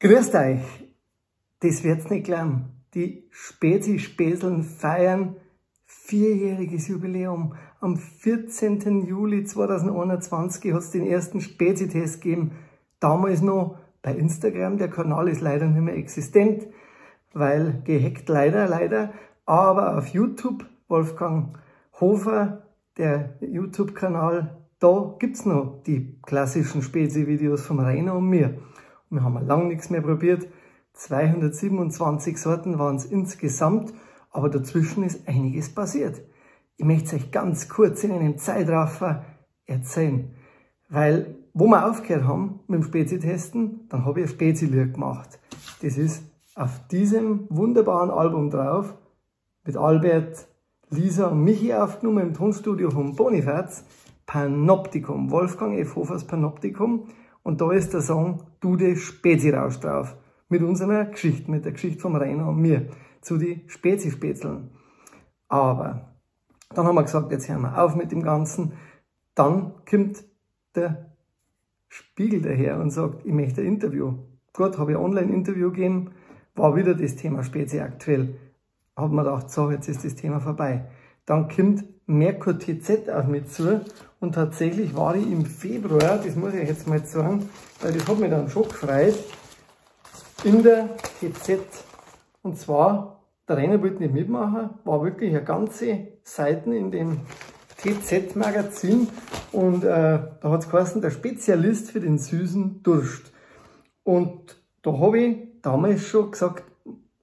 Grüßt euch, das wird's nicht glauben. Die Spezi-Spezeln feiern vierjähriges Jubiläum. Am 14. Juli 2021 hat's den ersten Spezi-Test gegeben. Damals noch bei Instagram. Der Kanal ist leider nicht mehr existent, weil gehackt leider. Aber auf YouTube, Wolfgang Hofer, der YouTube-Kanal, da gibt's noch die klassischen Spezi-Videos vom Rainer und mir. Und wir haben lange nichts mehr probiert. 227 Sorten waren's insgesamt, aber dazwischen ist einiges passiert. Ich möchte es euch ganz kurz in einem Zeitraffer erzählen, weil wo wir aufgehört haben mit dem Spezi-Testen, dann habe ich ein Spezi-Lied gemacht. Das ist auf diesem wunderbaren Album drauf, mit Albert, Lisa und Michi aufgenommen im Tonstudio von Bonifaz, Panoptikum, Wolfgang F. Hofers Panoptikum. Und da ist der Song Du de Spezi-Rausch drauf, mit unserer Geschichte, mit der Geschichte vom Rainer und mir, zu die Spezi-Spezeln. Aber dann haben wir gesagt, jetzt hören wir auf mit dem Ganzen. Dann kommt der Spiegel daher und sagt, ich möchte ein Interview. Gut, habe ich ein Online-Interview gegeben, war wieder das Thema Spezi aktuell. Hab mir gedacht, so, jetzt ist das Thema vorbei. Dann kommt Merkur TZ auf mich zu und tatsächlich war ich im Februar, das muss ich jetzt mal sagen, weil das hat mich dann schon gefreut, in der TZ. Und zwar, der Rainer wollte nicht mitmachen, war wirklich eine ganze Seite in dem TZ-Magazin und da hat's geheißen, der Spezialist für den süßen Durst. Und da hab ich damals schon gesagt,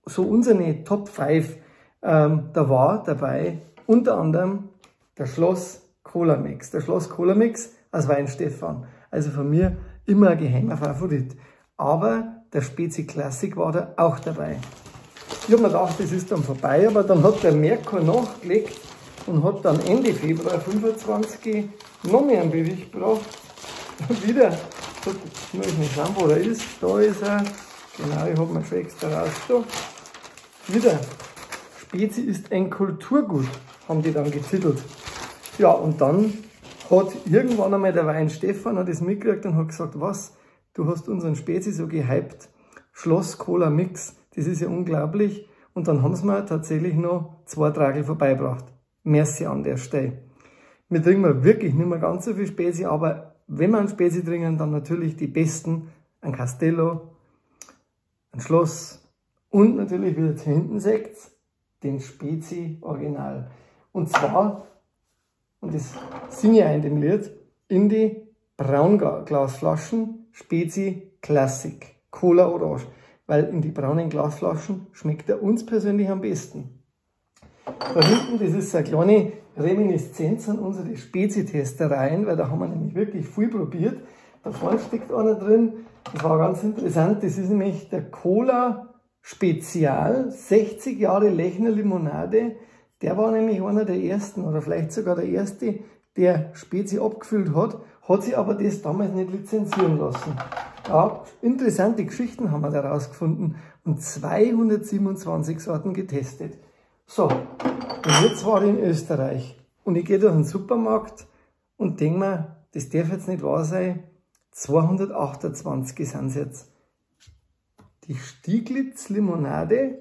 so unsere Top 5, da war dabei unter anderem der Schloss Cola Mix. Der Schloss Cola Mix aus Weihenstephan. Also von mir immer ein geheimer Favorit. Aber der Spezi Classic war da auch dabei. Ich hab mir gedacht, das ist dann vorbei, aber dann hat der Merkur nachgelegt und hat dann Ende Februar 25 noch mehr einen Bericht gebracht. Wieder, jetzt muss ich nicht schauen, wo er ist. Da ist er. Genau, ich hab mir schon extra raus. Da. Wieder. Spezi ist ein Kulturgut, haben die dann getitelt. Ja, und dann hat irgendwann einmal der Weihenstephan hat das mitgekriegt und hat gesagt, was, du hast unseren Spezi so gehypt, Schloss Cola Mix, das ist ja unglaublich. Und dann haben sie mir tatsächlich noch 2 Tragel vorbeigebracht. Merci an der Stelle. Wir trinken wirklich nicht mehr ganz so viel Spezi, aber wenn wir einen Spezi trinken, dann natürlich die besten, ein Castello, ein Schloss und natürlich, wie ihr jetzt hier hinten seht, den Spezi Original. Und zwar, und das singe ich auch in dem Lied, in die Braunglasflaschen Spezi Classic, Cola Orange. Weil in die braunen Glasflaschen schmeckt er uns persönlich am besten. Da hinten, das ist so eine kleine Reminiszenz an unsere Spezi-Testereien, weil da haben wir nämlich wirklich viel probiert. Da vorne steckt einer drin, das war ganz interessant, das ist nämlich der Cola Spezial, 60 Jahre Lechner Limonade. Der war nämlich einer der ersten oder vielleicht sogar der erste, der Spezi abgefüllt hat, hat sich aber das damals nicht lizenzieren lassen. Ja, interessante Geschichten haben wir da rausgefunden und 227 Sorten getestet. So, und jetzt war ich in Österreich und ich gehe durch den Supermarkt und denk mir, das darf jetzt nicht wahr sein, 228 sind's jetzt. Die Stieglitz Limonade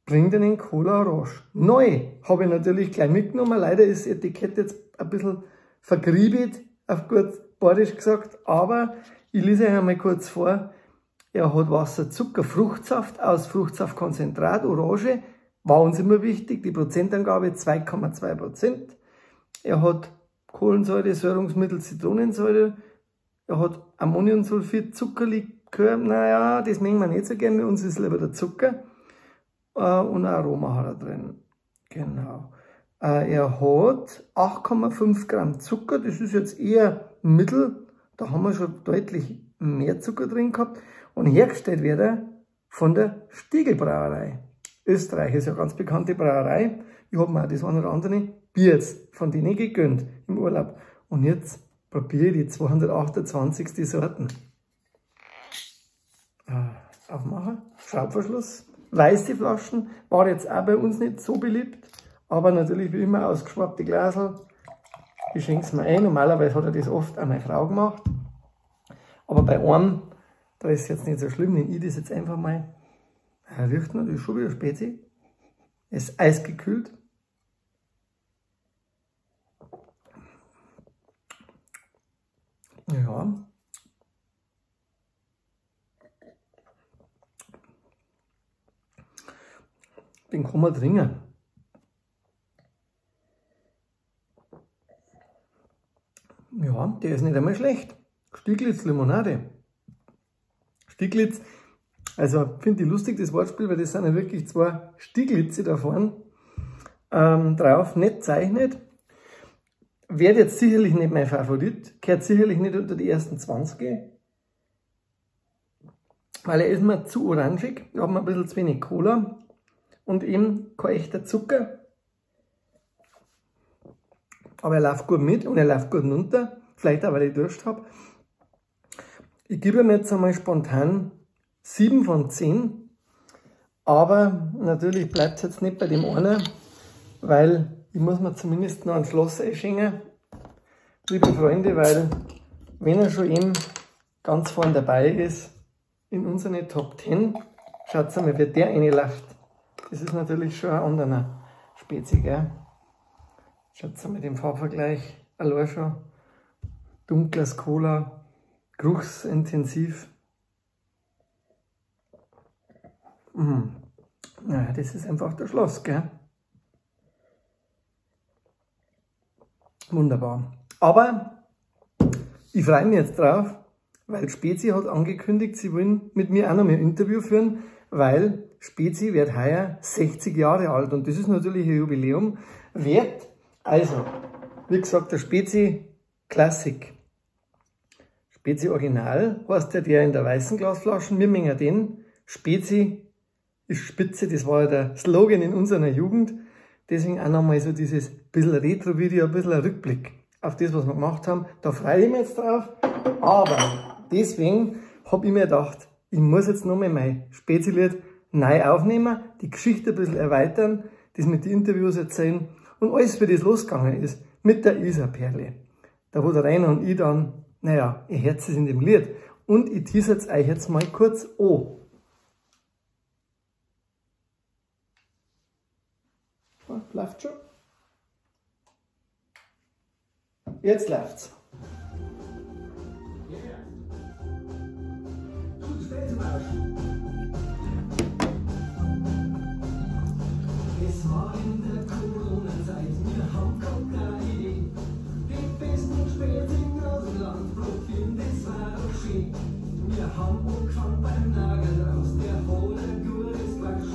bringt einen Cola Orange. Neu habe ich natürlich gleich mitgenommen. Leider ist das Etikett jetzt ein bisschen vergriebelt, auf gut bayerisch gesagt. Aber ich lese euch einmal kurz vor. Er hat Wasser, Zucker, Fruchtsaft aus Fruchtsaftkonzentrat, Orange. War uns immer wichtig, die Prozentangabe 2,2%. Er hat Kohlensäure, Säurungsmittel, Zitronensäure. Er hat Ammoniumsulfid, Zuckerlikör. Naja, das mögen wir nicht so gerne. Uns ist lieber der Zucker. Und Aroma hat er drin. Genau. Er hat 8,5 Gramm Zucker. Das ist jetzt eher mittel. Da haben wir schon deutlich mehr Zucker drin gehabt. Und hergestellt wird er von der Stieglbrauerei. Österreich ist ja eine ganz bekannte Brauerei. Ich hab mir auch das eine oder andere Bier jetzt von denen gegönnt im Urlaub. Und jetzt probiere ich die 228. Sorten. Aufmachen, Schraubverschluss. Weiße Flaschen war jetzt auch bei uns nicht so beliebt, aber natürlich wie immer ausgeschwappte Glasel. Ich schenk's mir ein. Normalerweise hat er das oft auch meine Frau gemacht. Aber bei einem Da ist es jetzt nicht so schlimm, nehme ich das jetzt einfach mal. Er riecht natürlich schon wieder Spezi. Ist eisgekühlt. Ja. Den kann man trinken. Ja, der ist nicht einmal schlecht. Stieglitz Limonade. Stieglitz, also finde ich lustig das Wortspiel, weil das sind ja wirklich zwei Stieglitze da vorne drauf, nicht zeichnet. Wird jetzt sicherlich nicht mein Favorit, gehört sicherlich nicht unter die ersten 20, weil er ist mir zu orangig, da hat man ein bisschen zu wenig Cola und eben kein echter Zucker. Aber er läuft gut mit und er läuft gut runter, vielleicht auch, weil ich Durst habe. Ich gebe ihm jetzt einmal spontan 7 von 10, aber natürlich bleibt es jetzt nicht bei dem einen, weil ich muss mir zumindest noch ein Schloss einschenken, liebe Freunde, weil wenn er schon eben ganz vorn dabei ist, in unseren Top 10, schaut einmal, wie der reinläuft. Das ist natürlich schon ein anderer Spezi, gell? Schaut einmal den Farbvergleich, allein schon dunkles Cola, geruchsintensiv. Naja, das ist einfach der Schloss, gell? Wunderbar. Aber ich freue mich jetzt drauf, weil Spezi hat angekündigt, sie wollen mit mir auch noch mal ein Interview führen, weil Spezi wird heuer 60 Jahre alt und das ist natürlich ein Jubiläum wert. Also, wie gesagt, der Spezi Classic. Spezi Original heißt der, der in der weißen Glasflasche, wir mengen den. Spezi ist Spitze, das war ja der Slogan in unserer Jugend. Deswegen auch nochmal so dieses bisschen Retro-Video, ein bisschen ein Rückblick auf das, was wir gemacht haben. Da freue ich mich jetzt drauf. Aber deswegen habe ich mir gedacht, ich muss jetzt nochmal mein Spezi-Lied neu aufnehmen, die Geschichte ein bisschen erweitern, das mit den Interviews erzählen und alles, wie das losgegangen ist, mit der Isarperle. Da wo der Rainer und ich dann, naja, ihr Herz ist in dem Lied. Und ich tease jetzt euch jetzt mal kurz an. Läuft schon. Jetzt läuft's. Es war in der Corona-Zeit, wir haben keine Idee. Die besten Späten aus dem Land probieren, das war doch schön. Wir haben angefangen beim Nagel raus, der hat ein gutes Quatsch.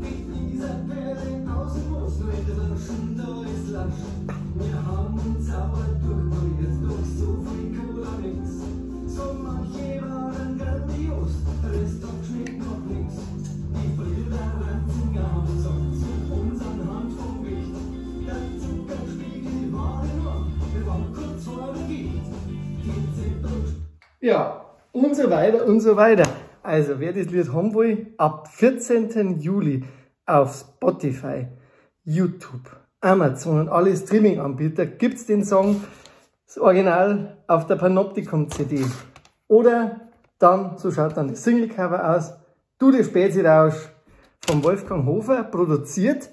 Die Isarperle aus dem Mosel, da ist lasch. Wir haben uns sauer durchprobiert, doch so viel Cola nix. So manche waren grandios, der Rest hat geschmeckt noch nix. Die Brüder Ranzinger haben gesagt, zu unseren Hand vom Gewicht. Der Zuckerspiegel war enorm, wir waren kurz vor der Gicht. Ja, und so weiter und so weiter. Also, wer das Lied haben will, ab 14. Juli auf Spotify, YouTube, Amazon und alle Streaming-Anbieter gibt's den Song, das Original auf der Panoptikum CD. Oder dann, so schaut dann das Singlecover aus, Du, der Spezi-Rausch von Wolfgang Hofer, produziert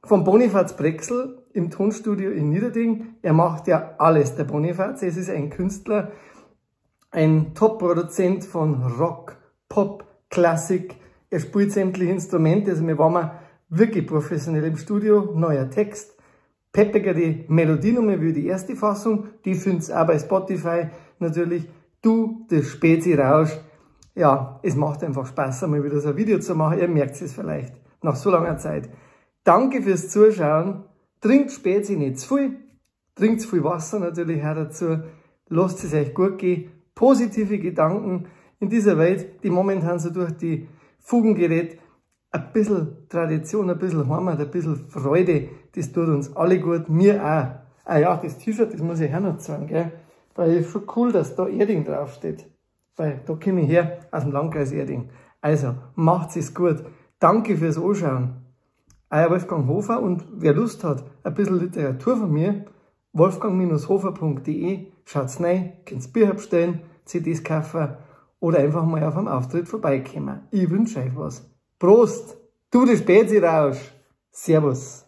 von Bonifaz Brexel im Tonstudio in Niederding. Er macht ja alles, der Bonifaz. Es ist ein Künstler, ein Top-Produzent von Rock, Pop, Klassik. Er spielt sämtliche Instrumente, also wir waren mal wirklich professionell im Studio. Neuer Text, peppiger die Melodie nochmal wie die erste Fassung. Die findest du auch bei Spotify natürlich. Du, der Spezi-Rausch. Ja, es macht einfach Spaß, einmal wieder so ein Video zu machen. Ihr merkt es vielleicht nach so langer Zeit. Danke fürs Zuschauen. Trinkt Spezi nicht zu viel. Trinkt zu viel Wasser natürlich auch dazu. Lasst es euch gut gehen. Positive Gedanken in dieser Welt, die momentan so durch die Fugen gerät. Ein bisschen Tradition, ein bisschen Heimat, ein bisschen Freude, das tut uns alle gut, mir auch. Ah ja, das T-Shirt, das muss ich auch noch zeigen, gell? Weil es ist schon cool, dass da Erding draufsteht. Weil da komme ich her, aus dem Landkreis Erding. Also, macht's es gut. Danke fürs Anschauen. Euer Wolfgang Hofer, und wer Lust hat, ein bisschen Literatur von mir, wolfgang-hofer.de, schaut's rein, könnt's Bücher bestellen, CDs kaufen Oder einfach mal auf einem Auftritt vorbeikommen. Ich wünsche euch was. Prost! Du, die Spezi-Rausch! Servus!